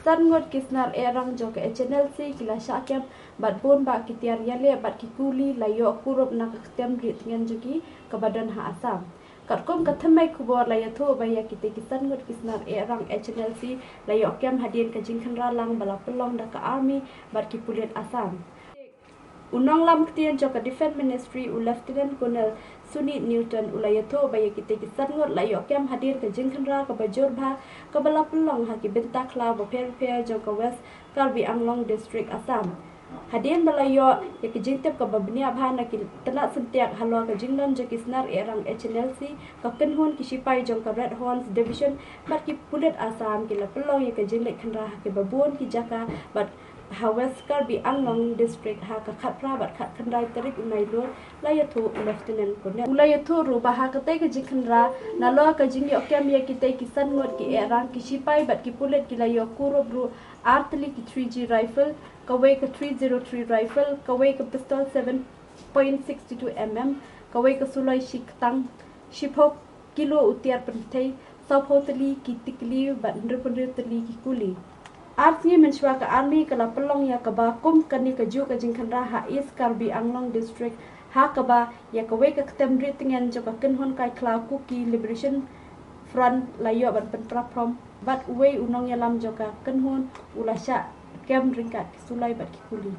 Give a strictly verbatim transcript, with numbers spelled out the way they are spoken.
San ngut ki snar eh rang jong ka H N L C ki la shah kem bad bun bah ki tiar ïaleh bad ki kuli la ïoh kurup na ka ktem rieh tngen jong ki kaba don ha Assam. Katkum ka thymmei khubor la ïathuh ba ïa kitei ki san ngut ki snar eh rang H N L C la ïoh kem hadien ka jingkhynra lang ba la pynlong da ka Army bad ki pulit Assam. U nonglam ktien jong ka Defence Ministry u Lieutenant Colonel Sunit Newton u la ïathuh ba ïa kitei ki san ngut la ïoh kem hadien ka jingkhynra kaba jur bha kaba la pynlong ha ki bynta khlaw bapher bapher jong ka West Karbi Anglong District, Assam. Hadien ba la ïoh ïa ka jingtip kaba bniah bha na ki tnat syntiak halor ka jinglong jong ki snar eh rang H N L C, ka kynhun ki shipai jong ka Red Horns Division bad ki pulit Assam ki la pynlong ïa ka jingleit khynra ha kiba bun ki jaka bad ha West Karbi Anglong District ha ka khatphra bad khatkhyndai tarik u Nailur, la ïathuh u Lieutenant Colonel. U la ïathuh ruh ba ha katei ka jingkhynra nalor ka jingïoh kem ïa kitei ki san ngut ki eh rang, ki shipai bad ki pulit ki la ïoh kurup ruh ar tylli ki three G rifle, kawei ka three zero three rifle, kawei ka pistol seven point six two mm, kawei ka suloi shi ktang, shiphew kilo u tiar pynthei, sawphew tylli ki tikli bad hynriewphew hynriew tylli ki kuli. Ar sngi mynshuwa ka Army ka la pynlong ïa kaba kum kane kajuh ka jingkhynra ha East Karbi Anglong District, ha kaba ïa kawei ka ktem rieh tngen jong ka kynhun kai khlaw Kuki Liberation Front la ïoh ban pyntrap phrom bad uwei u nongïalam jong ka kynhun u la shah kem ryngkat ki suloi bad ki kuli.